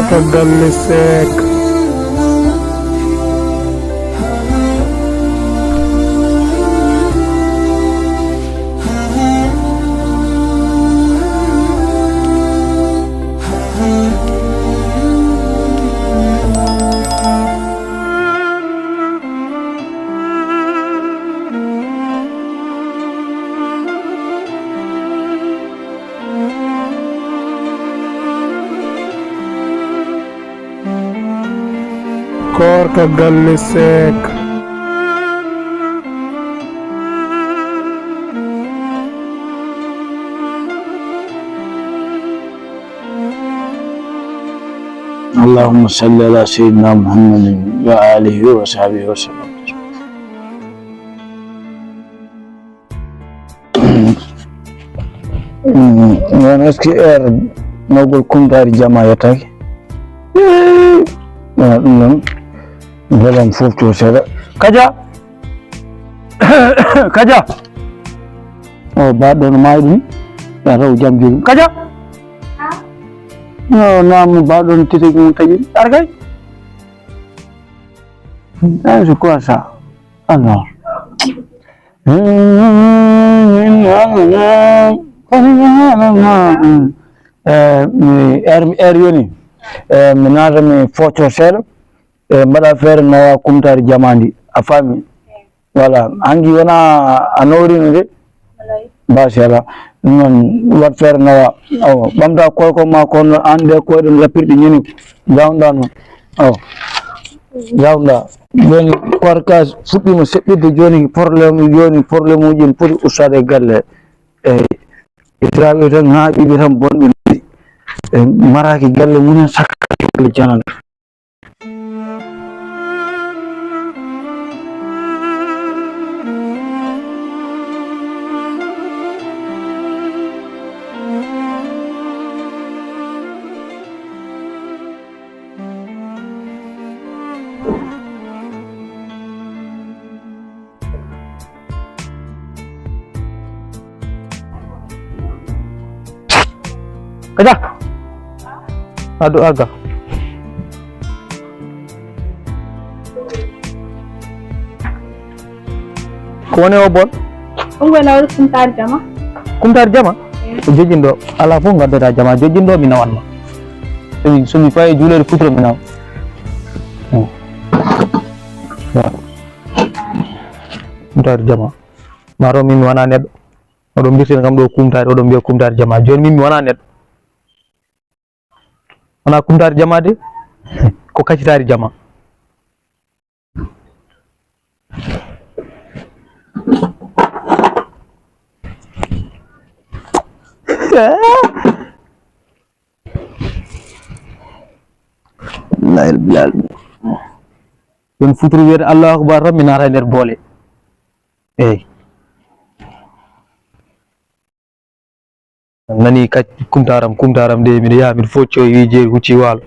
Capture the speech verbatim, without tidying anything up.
Ka galle Seek. Koorka galle Seek. اللهم صل على سيدنا محمد وآله وصحبه وسلم. Noon, est-ce que heure nawgol kumtaari jama yettaaki? Ah, ɗum noon, mbelam fof to seeɗa. Kaja! Kaja! O, baɗɗo no maayi ɗum. Ya taw jam jogi. Kaja! No, naamu baɗɗo no titaki mum taƴi. Ar kay? Ah, c'est quoi ça? Alors. Eh, mi, heure, heure yoni. Eh, mi naata mi focco seeɗa. Eh, mbaɗa feere nawa kumtaari jama ndi. A faami? Voilà. Hanki wona a nawrino de. Ba seeɗa. Ɗum noon, waɗ feere nawa. Awa. Ɓamta koyko ma kono an de koyɗe lapirɗe ñini. Jawnda noon. Awa. Jawnda. Joni korka fuɗɗima seɓɓirde joni problème, joni problème uji ne poti ustade e galle. Eyyi. Israɓe tan ŋaaɓiɓe tan bonɓe. E maraki galle mumen sakka galle janano. Kaja. Adu aga. Ko woni o bon? Ɗum ko nawde kumtaari jama. Kumtaari jama? Eey. Ko jojjinɗo. Alaa fof ngaddoɗaa jama. Jojjinɗo mi nawan ma. Somi, somi fayi juulere futuro mi nawa. Hmm. Ya. Kumtaari jama. Maro min mi wona neɗɗo. Oɗon mbirtini kam ɗo kumtaari, oɗon mbiya kumtaari jama. Jooni min mi wona neɗɗo. Wona kumtaari jama de, ko kacitaari jama. Wallahi Rabbil Alamin. Ɗum futuro wiyata Allahu Akbar tan, mi naata e nder boole. Eey. Nani kac-, kumtaaram, kumtaaram de, miɗo yaha, miɗo focco e wi jeeri hucci waalo.